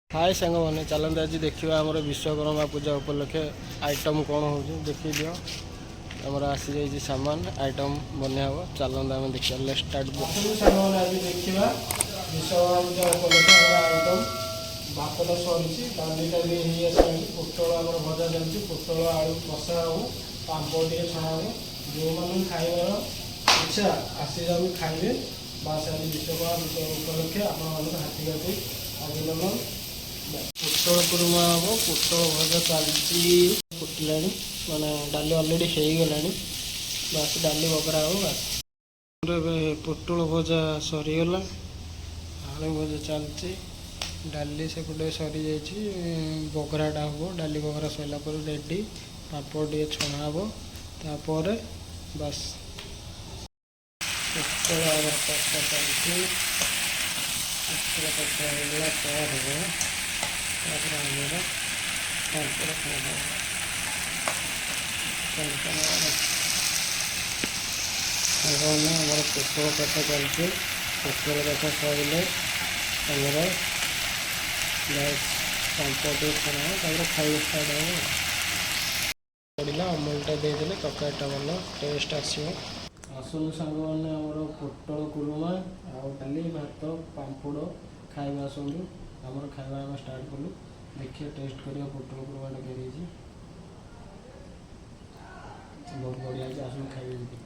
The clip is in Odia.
ହାଏ ସାଙ୍ଗମାନେ, ଚାଲନ୍ତୁ ଆଜି ଦେଖିବା ଆମର ବିଶ୍ୱକର୍ମା ପୂଜା ଉପଲକ୍ଷେ ଆଇଟମ୍ କ'ଣ ହେଉଛି। ଦେଖିଦିଅ, ଆମର ଆସିଯାଇଛି ସାମାନ, ଆଇଟମ୍ ବନିଆ ହେବ। ଚାଲନ୍ତୁ ଆମେ ଦେଖିବା। Let's start. ଆସନ୍ତୁ ସାଙ୍ଗମାନେ, ଆଜି ଦେଖିବା ବିଶ୍ୱକର୍ମା ପୂଜା ଉପଲକ୍ଷେ ଆମର ଆଇଟମ୍। ଭାତଟା ସରିଛି, ଡାଲିଟା ବି ହେଇ ଆସିଲାଣି, ପୋଟଳ ଆମର ଭଜା ଚାଲିଛି, ପୋଟଳ ଆଳୁ କଷା ହେବ, ପାମ୍ପଡ଼ ଟିକେ ଛଣା ହେବ। ଯେଉଁମାନଙ୍କୁ ଖାଇବାର ଇଚ୍ଛା, ଆସିଯାଉ, ଖାଇବେ। ବାସ୍, ଆଜି ବିଶ୍ୱକର୍ମା ପୂଜା ଉପଲକ୍ଷେ ଆପଣମାନଙ୍କୁ ହାର୍ଦ୍ଦିକ ହାର୍ଦ୍ଦିକ ଅଭିନନ୍ଦନ। ପୋଟଳ କୁରୁମା ହେବ, ପୋଟଳ ଭଜା ଚାଲିଛି, ଫୁଟିଲାଣି, ମାନେ ଡାଲି ଅଲରେଡ଼ି ହେଇଗଲାଣି। ବାସ୍, ଡାଲି ବଘରା ହେବ, ବାସ୍। ଆମର ଏବେ ପୋଟଳ ଭଜା ସରିଗଲା, ଆଳୁ ଭଜା ଚାଲିଛି, ଡାଲି ସେପଟେ ସରିଯାଇଛି, ବଘରାଟା ହେବ। ଡାଲି ବଘରା ସରିଲା ପରେ ରେଡ଼ି, ପାମ୍ପଡ଼ ଟିକେ ଛଣା ହେବ, ତାପରେ ବାସ୍। ପୋଟଳ ଆମର କଷା ଚାଲିଛି। ପୋଟଳ କଷା ହେଇଗଲା ପରେ ତାପରେ ଆମର ପାମ୍ପଡ଼ ଛଣା ହେବ। ଚାଲ। ସାଙ୍ଗମାନେ, ଆମର ପୋଟଳ କଷା ଚାଲିଛି। ପୋଟଳ କଷା ସରିଲେ ଆମର ବାସ୍ ପାମ୍ପଡ଼ ଟିକେ ଛଣା ହେବ, ତାପରେ ଖାଇବା ଷ୍ଟାର୍ଟ ହେବ। ପଡ଼ିଲା ଅମୁଲଟା ଦେଇଦେଲେ ତରକାରୀଟା ଭଲ ଟେଷ୍ଟ ଆସିବ। ଆସନ୍ତୁ ସାଙ୍ଗମାନେ, ଆମର ପୋଟଳ କୁରୁମା ଆଉ ଡାଲି, ଭାତ, ପାମ୍ପଡ଼ ଖାଇବା। ଆସନ୍ତୁ, ଆମର ଖାଇବା ଆମେ ଷ୍ଟାର୍ଟ କଲୁ। ଦେଖିବା, ଟେଷ୍ଟ କରିବା ପୋଟଳ କୁରୁମାଟା କେମିତି ହେଇଛି। ବହୁତ ବଢ଼ିଆ ହେଇଛି। ଆସନ୍ତୁ, ଖାଇବେ ଯଦି।